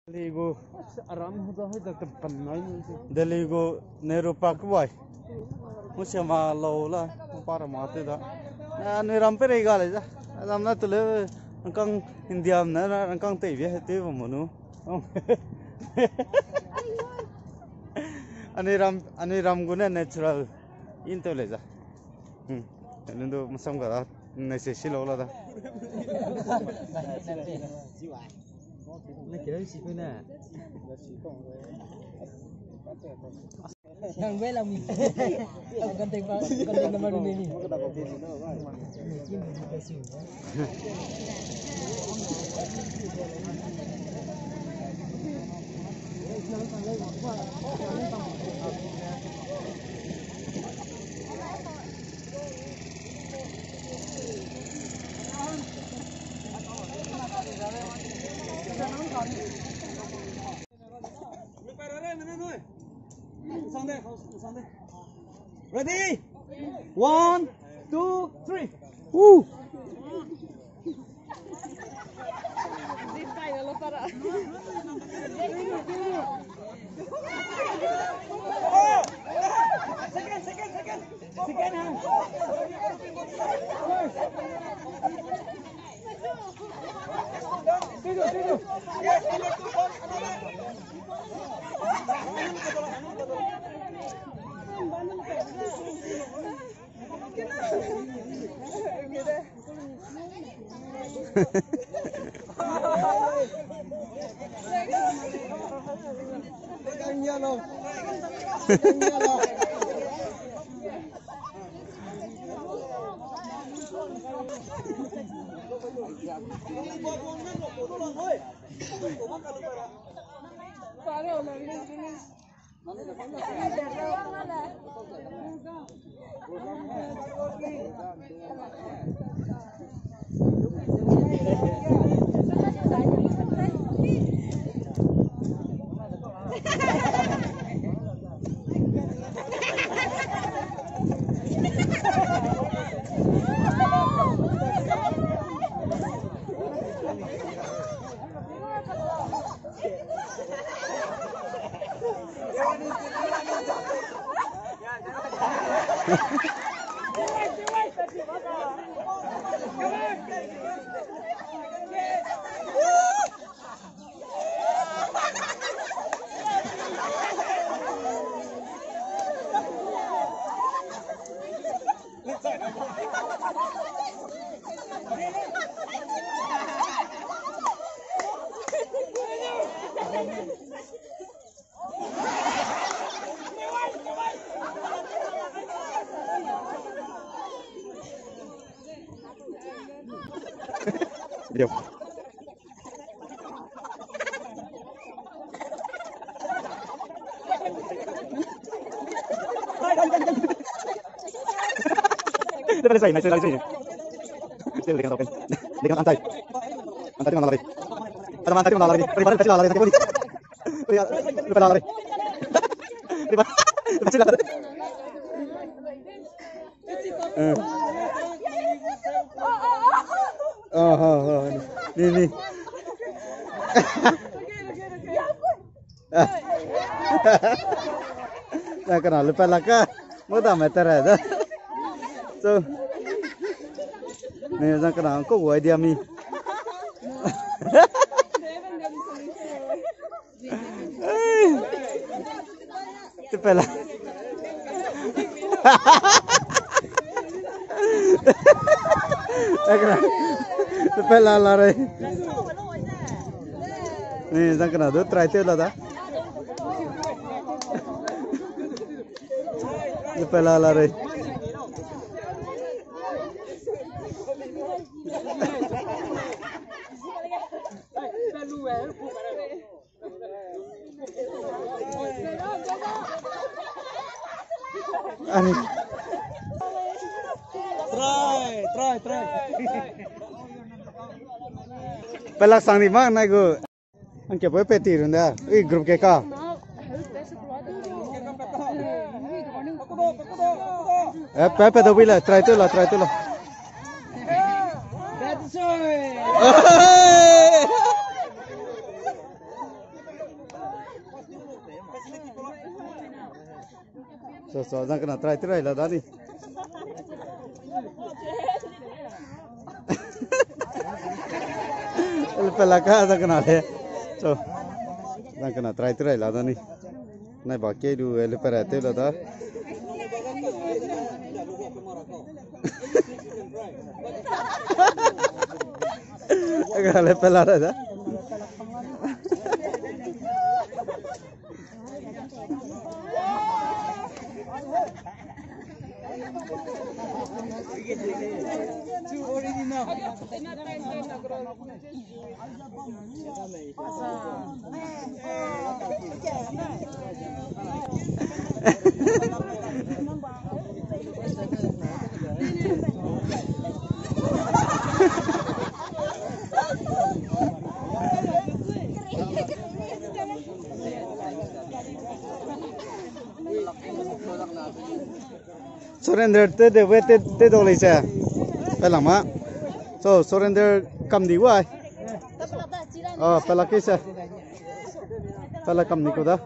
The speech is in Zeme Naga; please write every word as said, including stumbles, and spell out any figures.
Delhi gu, aram hu da, hui da, tepan nai ni. Delhi gu Nehru Park wai. Musia ma lau la, pa ra ma te da. Na, anui ram pe rei ga le za. Adam na tu le, angkang India na, na, angkang tei bia he te ba mo nu. Anui ram, anui ram gu ne natural. In te le za. Hmm. Nendo masam ga da, ne se si lau la da. Ready? One, two, three. Woo! Second, second, second. Second hand. First. Ni, ni. Na kena lupat lak ka. Mo da me tere da. So. Ni zang kena ko idea mi. Tepela. Tepela la rei. Ni zang kena du try te la da. Tepela la rei. Try, try, try. Pelak sang di mak nai gu. Ang ke pe pe ti run da. Ui group ke ka. Eh, pe pe da wi la, try tu la, try tu la. That's right. So, so, zang kena try try la da ni. Ele pela ka zang kena le. So, zang kena try try la da ni. Nai ba ke du ele pera te la da. Aga le pela da da. Surrender te de we te, te do lei se. Pela ma. So, surrender kam di wai. Ah, pela ke se. Pela kam ni ku da.